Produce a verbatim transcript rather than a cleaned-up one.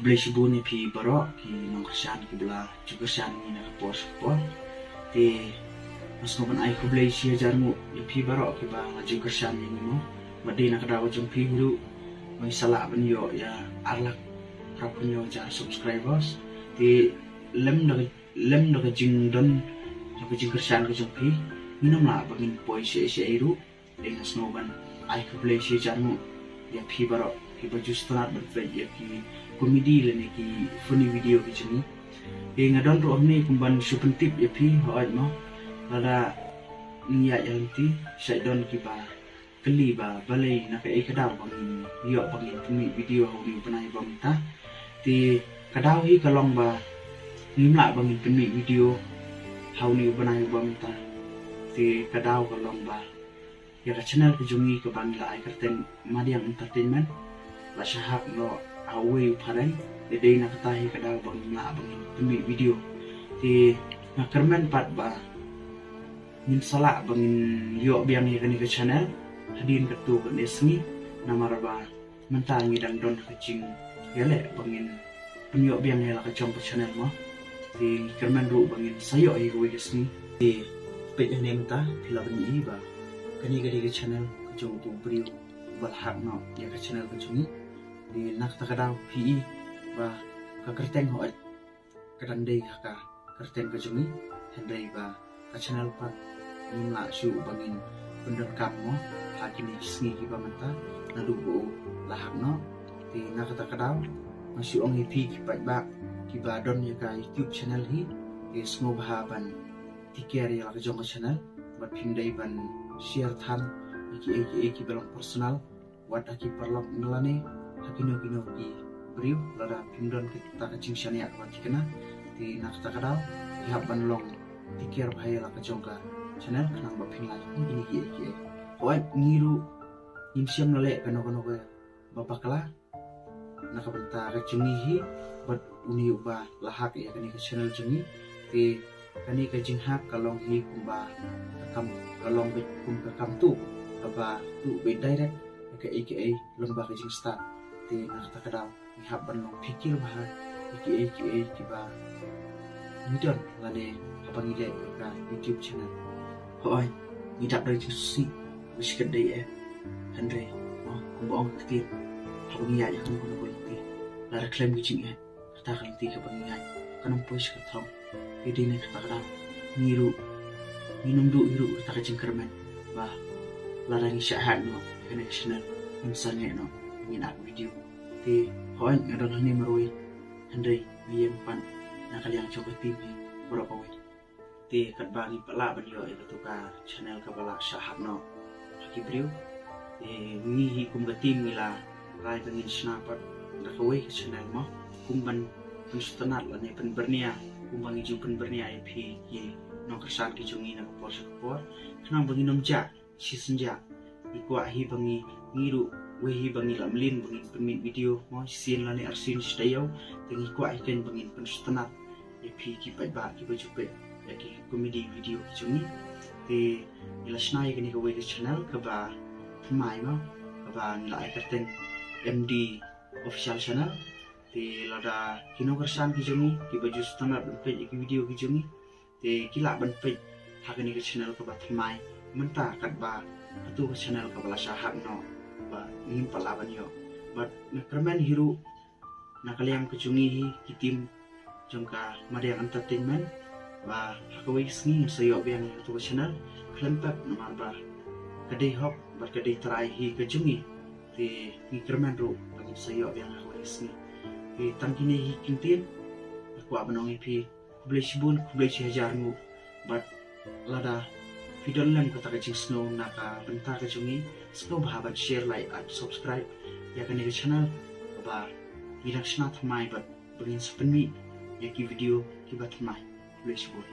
Khublei shibun ïa phi baroh ki nongkyrshan kiba la ju kyrshan ïa ngi na ka por sha ka por. Te nga sngewbha ban ai khublei shi hajar nguh ïa phi baroh kiba la ju kyrshan ïa ngi mo. Bad dei na ka daw jong phi hi ruh ba ngi sa lah ban ïoh ïa ar lak arphew hynñiew hajar subscribers. Te lem da ka, lem da ka jingdon, da ka jingkyrshan ka jong phi, ngin ym lah ba ngin poi shaei shaei ruh. Te nga sngewbha ban ai khublei shi hajar nguh ïa phi baroh kiba ju sngewtynnat ban peit ïa ki comedy lane ki funny video ki jong ngi. Te nga don ruh hangne kum ban shu pyntip ïa phi, hooid mo. Lada ngi ïaid ïa lynti, shait don kiba kylli ba balei, na kaei ka daw ba ngin ïoh ba ngin pynmih video ha une u bnai ba mynta. Te ka daw hi ka long ba ngim lah ba ngin pynmih video ha une u bnai ba mynta. Te ka daw ka long ba ïa ka channel ka jong ngi kaba ngi la ai kyrteng Madiang Entertainment la shah hack noh ha uwei u phareng. Te dei na kata hi ka daw ba ngim lah ba ngin pynmih video. Te nga kyrmen pat ba ngin sa lah ba ngin ïoh biang ïa kane ka channel hadien katto katne sngi, namar ba mynta ngi dang don ha ka jingïaleh ba ngin pynïoh biang ïa la ka jong ka channel mo. Te ngi kyrmen ruh ba ngin sa ïoh ïa kawei ka sngi. Te peit hangne mynta phi lah ban ïohi ba kane ka dei ka channel ka jong uto u briew uba la hack noh ïa ka channel ka jong ngi. Te na kata ka daw phi i ba ka kyrteng, hooid, ka dang dei ha ka kyrteng ka jong ngi, hynrei ba ka channel pat ngim lah shuh ba ngin pyndonkam mo ha kine ki sngi kiba mynta naduh ba u la hack noh. Te na kata ka daw nga shu ong ïa phi ki paidbah kiba don ïa ka YouTube channel hi, te sngewbha ban take care ïa la ka jong ka channel, bad phim dei ban share than ïa kiei kiei kiba long personal wat ha ki paralok ne lane ha kino kino ki briew. Lada phim don kata ka jingshaniah kaba thikna, te na kata ka daw phi hap ban long take care bha ïa la ka jong ka channel khnang ba phin lah ïoh ïa kine kiei kiei. Hooid, ngi ruh ngim shym la leh kano kano kaba bakla na ka bynta ka jong ngi hi bad une uba la hack ïa kane ka channel jong ngi. Te kane ka jinghack ka long hi kumba ka kam, ka long beit kum ka kam tuh kaba tuh beit direct ïa kaei kaei lyngba ka jingstad. Te na kata ka daw ngi hap ban long phikir bha ïa kiei kiei kiba ngi don lane haba ngi leh ïa ka YouTube channel. Hooid, ngi dap da ka jingsngewsih ba shi katdei eh, hynrei mo, kumba ong ka ktien, haba ngi ïaid ha kano kano ka lynti, lada khlem ka jingeh, kata ka lynti kaba ngi ïaid kan ym poi sha ka thong. Te dei na kata ka daw ngi ruh ngin ym duh hi ruh kata ka jingkyrmen ba lada ngi shah hack noh ïa kane ka channel, ngin sangeh noh, ngin act video. Te hooid, nga don hangne marwei, hynrei nga ïeng pat na ka liang jong ka team hi baroh kawei. Te katba ngi pat lah ban ïoh ïa kato ka channel kaba la shah hack noh ha ki briew, te ngi hi kum ka team ngi la rai ba ngin shna pat da kawei ka channel mo, kum ban pynsngewtynnat lane pynbyrngia, kumba ngi ju pynbyrngia ïa phi ki nongkyrshan ki jong ngi na ka por sha ka por, khnang ba ngin ym jah shisynja. Ngi kwah hi ba ngi, ngi ruh wei hi ba ngi la mlien ba ngin pynmih video mo shisien lane arsien shi taïew. Te ngi kwah hi kein ba ngin pynsngewtynnat ïa phi ki paidbah kiba ju peit ïa ki comedy video ki jong ngi. Te ngi la shna ïa kane kawei ka channel kaba thymmai mo, kaba ngi la ai kyrteng M D Official Channel. Te lada ki nongkyrshan ki jong ngi kiba ju sngewtynnat ban peit ïa ki video ki jong ngi, te ki lah ban peit ha kane ka channel kaba thymmai mynta katba kato ka channel kaba la shah hack noh ba ngim pat lah ban ïoh. Bad nga kyrmen hi ruh na ka liang ka jong ngi hi ki team jong ka Madiang Entertainment ba ha kawei ka sngi ngin sa ïoh biang ïa kato ka channel khlem pep, namar ba ka dei hok bad ka dei trai hi ka jong ngi. Te ngi kyrmen ruh ba ngin sa ïoh biang ha kawei ka sngi. Te tang kine hi ki ktien, nga kwah ban ong ïa phi khublei shibun, khublei shi hajar nguh. Bad lada phi don lem kata ka jingsngew na ka bynta ka jong ngi, sngewbha ban share, like and subscribe ïa kane ka channel kaba ngi dang shna thymmai bad ba ngin sa pynmih ïa ki video kiba thymmai. Khublei shibun.